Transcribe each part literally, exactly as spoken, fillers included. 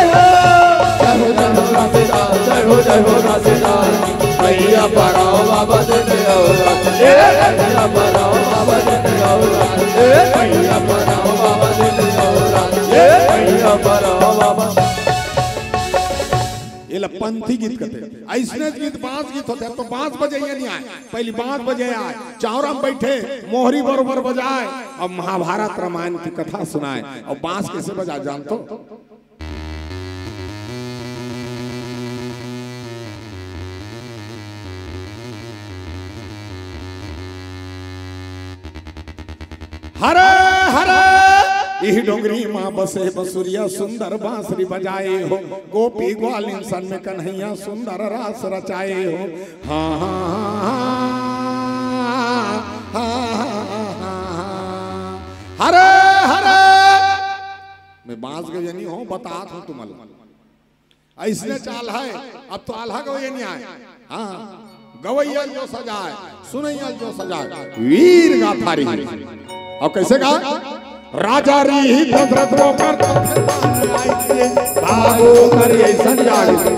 जय हो। जय हो, जय हो घासीदास, जय हो, जय हो घासीदास। भैया पराओ बाबा दे दे औलाद। ए भैया पराओ बाबा दे दे औलाद। ए भैया पराओ बाबा दे दे औलाद। ए भैया पराओ बाबा। ये ला पंथी गीत कहते। ऐसने गीत बांस गीत होते, अब तो बांस बजइया नहीं आय। पहली बांस बजे आय, चावरा में बैठे, मोहरी बरोबर बजाय, अब महाभारत रामायण की कथा सुनाय। अब बांस कैसे बजाय जानथो? हरे हरे, इही डोंगरी माँ बसे बसुरिया, सुंदर बांसुरी बजाए हो। गोपी ग्वालिन सन में कन्हैया, सुंदर रास रचाए हो। हाँ, हाँ, हाँ। हरे हरे। बांस गवइया नहीं हो, बतात हूं तुमन ला। अइसने चाल है, अब तो आल्हा गवइया नहीं आय। हाँ, गवइया जो सजाय, सुनइया जो सजाय, वीर गाथा रही। अउ कइसे गा? राजा रही दशरथ ओकर, भागो कर अइसन जागे।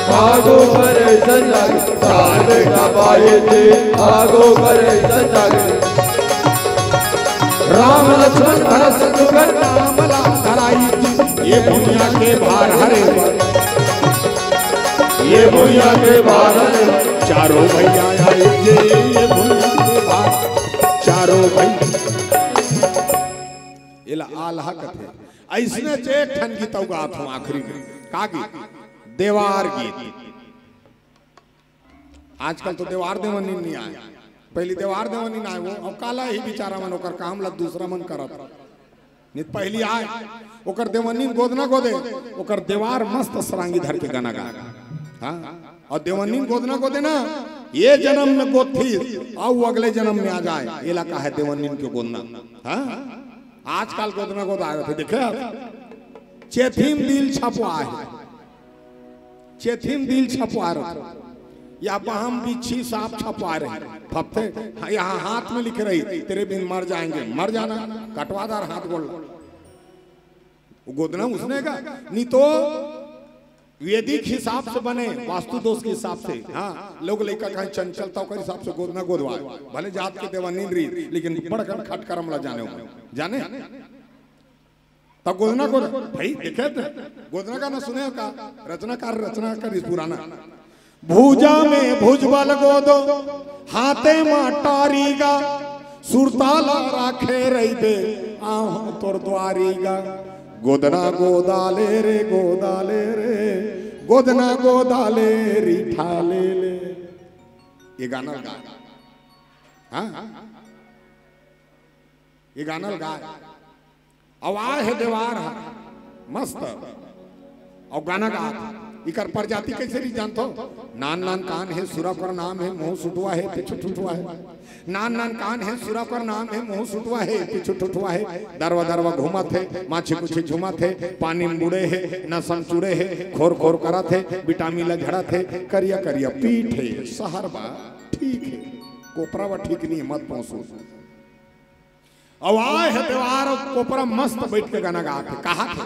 भागो कर अइसन जागे, सार बेटा बाए जी, भागो कर अइसन जागे। राम लक्ष्मण भरत शत्रुघ्न नाम ला धराई जी, ये भुइयां के भार हरे, ये भुइयां के भार हरे, चारों भैया आए जी, ये भुइयां के भार, चारों भैया। एला आल्हा कथे। अइसने एक ठन गीत अउ गात हूं आखिरी में। का गीत? देवार गीत। आजकल तो देवार देवन्नीन नइ आय, पहिली देवार देवन्नीन आय, वो अब काला ही बिचारा मन ओकर काम ला दूसरा मन करत। नइ त पहिली आय, ओकर देवन्नीन गोदना गोदे, ओकर देवार मस्त सरांगी धर के गाना गाय। हाँ, अउ देवन्नीन गोदना गोदे ना, ये जनम में गोदथीस, अउ अगले जनम में आ जाय, एला काहे देवन्नीन के गोदना। हाँ, आजकल गोदना गोदाय होथे, देखे? चेथी म दिल छपवाय हे। चेथी म दिल छपवाय रथे, या बांह म बिच्छी सांप छपवाय रही, फपथे, हाँ, यहाँ हाथ में लिखे रही, "तेरे बिन मर जाएंगे, मर जाना, कटवा डार हाथ गोड़।" वो गोदना उसने का, नहीं तो वैदिक हिसाब से बने, वास्तु दोष के हिसाब से। हाँ, लोग लइका कहें चंचलता, ओकर हिसाब से गोदना गोदवाय, भले जात के देवन्नीन रही, लेकिन बड़कन खटकरम ला जाने हो, जाने? त गोदना गोद, भाई, देखे त, गोदना गाना सुने हो का? रचनाकार रचना करिस पुराना। भुजा में भुजबल गोदो, हाथे म टारी गा, सुरता ला राखे रहिबे, आंव तोर द्वारी गा। गोदना गोदाले रे, गोदाले रे, गोदना गोदाले, रिठा ले ले। ये गाना गा। हाँ? ये गाना ल गाय। अउ आय हे देवार ह, मस्त। अउ गाना गात। इकर प्रजाति कइसे रही जानथो? नान नान कान हे, सुरा कर नाम हे, मुंह सुटवा हे, पीछू ठुठवा हे। नान नान कान हे, सुरा कर नाम हे, मुंह सुटवा हे, पीछू ठुठवा हे। दरवा दरवा घूमत हे, माछी कुछी झूमत हे, पानी म बूड़े हे, नसम चूड़े हे, खोर खोर करत हे, विटामिन ल झड़त हे, करिया करिया पीठ हे, सहर बा ठीक हे, कोपरा बा ठीक नइ हे, मत पहुंचो। अउ आय हे देवार अउ कोपरा मस्त बइठ के गाना गात हे, कहात हे,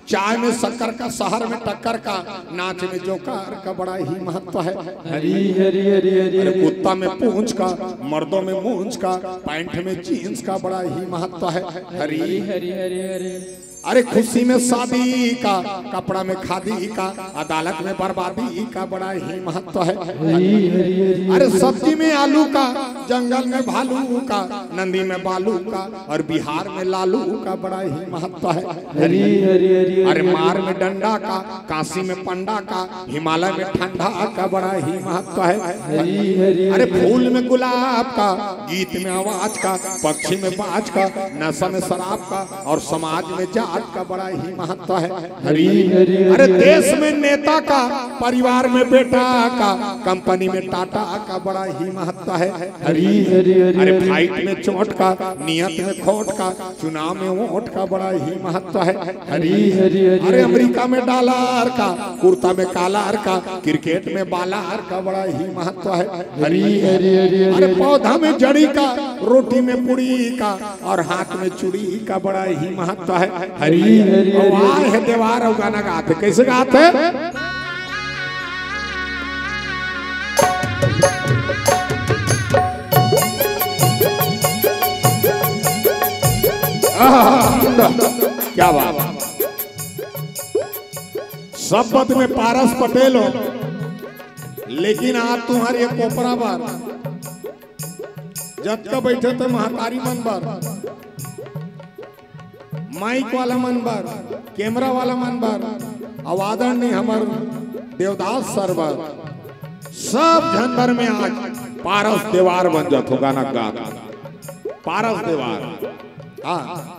"चाय में शक्कर का, शहर में टक्कर का, नाच में जोकर का बड़ा ही महत्व है।" हरी, हरी, हरी, हरी, अरे हरी। कुत्ता में पूंछ का, मर्दों में मूंछ का, पैंट में जींस का बड़ा ही महत्व है। हरी, हरी, हरी, हरी, हरी। अरे खुशी में शादी का, कपड़ा में खादी का, अदालत में बर्बादी का बड़ा ही महत्व है। हरी, हरी, हरी, अरे हरी। सब्जी में आलू का, जंगल में भालू का, नदी में बालू का, अउ बिहार में लालू का बड़ा ही महत्व है। हरी, हरी, हरी, अरे हरी। मार में डंडा का, काशी में पंडा का, हिमालय में ठंडा का बड़ा ही महत्व है। हरी, हरी, अरे हरी। फूल में गुलाब का, गीत में आवाज का, पक्षी में बाज का, नशा में शराब का, अउ समाज में जात का बड़ा ही महत्व है। हरी, हरी, हरी, अरे हरी। देश में नेता का, परिवार में बेटा का, कंपनी में टाटा का बड़ा ही महत्व है। हरी, हरी, हरी, अरे हरी। फाइट में चोट का, नियत में खोट का, चुनाव में वोट का बड़ा ही महत्व है। हरी, हरी, हरी, अरे हरी। अमेरिका में डॉलर का, कुर्ता में कॉलर का, क्रिकेट में बॉलर का बड़ा ही महत्व है। हरी, हरी, हरी, हरी, अरे हरी। पौधा में जड़ी का, रोटी में पूड़ी का, अउ हाथ में चूड़ी का बड़ा ही महत्व है। हरी, हरी, हरी, अउ हरी। आय हे देवार अउ गाना गात हे, कइसे गात हे? आहा, क्या बात। सब पद में पारस पटेल हो, लेकिन आज तुम्हर ये कोपरा बर जतका बइठे थे महतारी मन बर, माइक वाला मन बर, कैमरा वाला मन बर, अउ आदरणीय हमर देवदास सर बर, सब झन बर में आज पारस देवार बन जाथो गाना गात। पारस देवार। हाँ।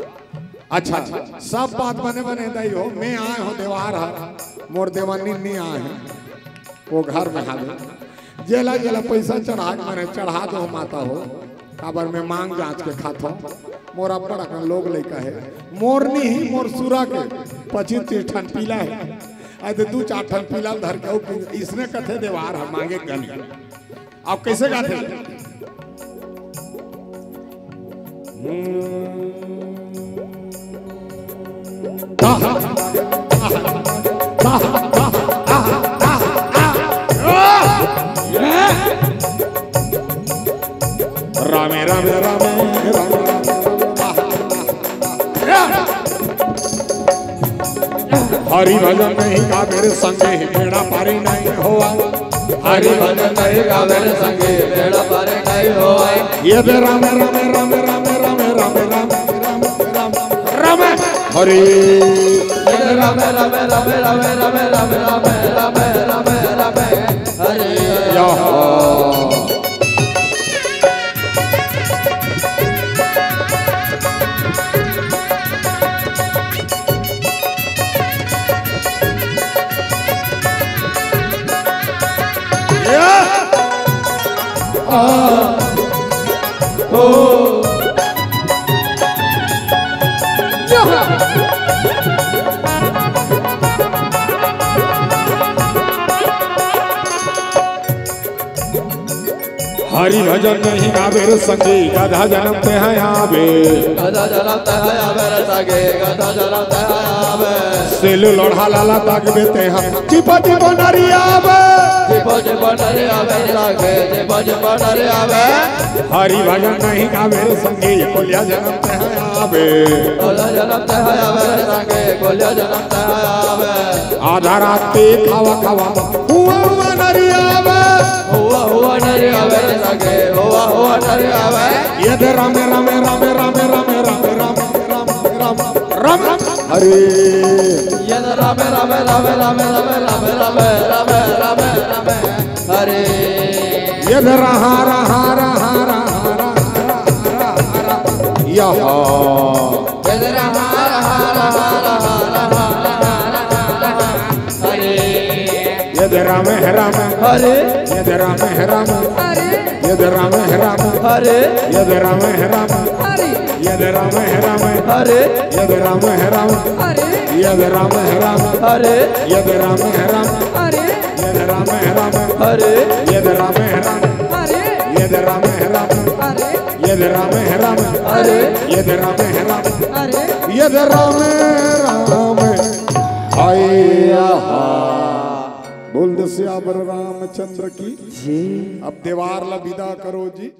अच्छा, सब बात बने बने दई हो, में आय हो देवार हर, मोर देवन्नीन नइ आय हे, वो घर में हावे। जेला जेला पैसा चढ़ा के मने चढ़ा दो माता हो, काबर मैं मांग जांच के खाथों। मोर अब्बड़ अकन लोग लइका हे। मोर नी ही, मोर सुरा के पच्चीस तीस ठन पीला हे। अरे दू चार ठन पीला ल धर के अउ पी-, इसने कथे देवार ह मांगे गनी। अब कैसे गाथे? रामे, रामे, रामे, रामे, रामे। हरि भजन नहीं गावे रे संगे, बेड़ा पारी नहीं होवा। हरि भजन नहीं गावे रे संगे, बेड़ा पारी नहीं होवा। ये दे रामे, रामे, रामे, रामे, रामे, रामे, रामे, रामे, रामे, रामे। हरि। ये दे रामे, रामे, रामे, रामे, रामे, रामे, रामे, रामे, रामे, रामे। हरि। या। हरि भजन नहीं गावे रे संगी, गधा जनम ते है आवे। गधा जनम ते है आवे रे संगी, गधा जनम ते है आवे। सेलू लोढ़ा लाला ताकबे ते हा, चिपा चिपा नरिया आवे। चिपा चिपा नरिया आवे रे संगी, चिपा चिपा नरिया आवे। हरि भजन नहीं गावे रे संगी, कोलिया जनम ते है आवे। कोलिया जनम ते है आवे रे संगी, कोलिया जनम ते है आवे। आधा रात के खावा खावा हुआ हुआ नरिया आवे। हुआ हुआ नरिया आवे रे संगे, हुआ हुआ नरिया आवे। ये दे रामे, रामे, रामे, रामे, रामे, रामे, राम, राम, राम, राम, हरे। ये दे रामे, रामे, रामे, हरे। ये दे रहा, रहा, रहा, रहा, रहा, रहा, रहा, रहा, यहा। ये दे रहा, रहा, रहा, रहा, रहा, रहा, रहा, रहा, हरे। ये दे राम है राम। हरे। ये दे राम है राम। हरे। ये दे राम है राम। हरे। ये दे राम है राम। हरे। ये दे राम है राम। हरे। ये दे राम है राम। हरे। ये दे राम है राम। हरे। ये दे राम है राम। हरे। ये दे राम है राम। हरे। ये दे राम है राम। हरे। ये दे राम है राम। हरे। ये दे राम है राम। हरे। ये दे राम है राम। हरे। ये दे राम है राम। हाय हा। बोल दे सियावर रामचंद्र की। जी। अब देवार ला विदा करो जी।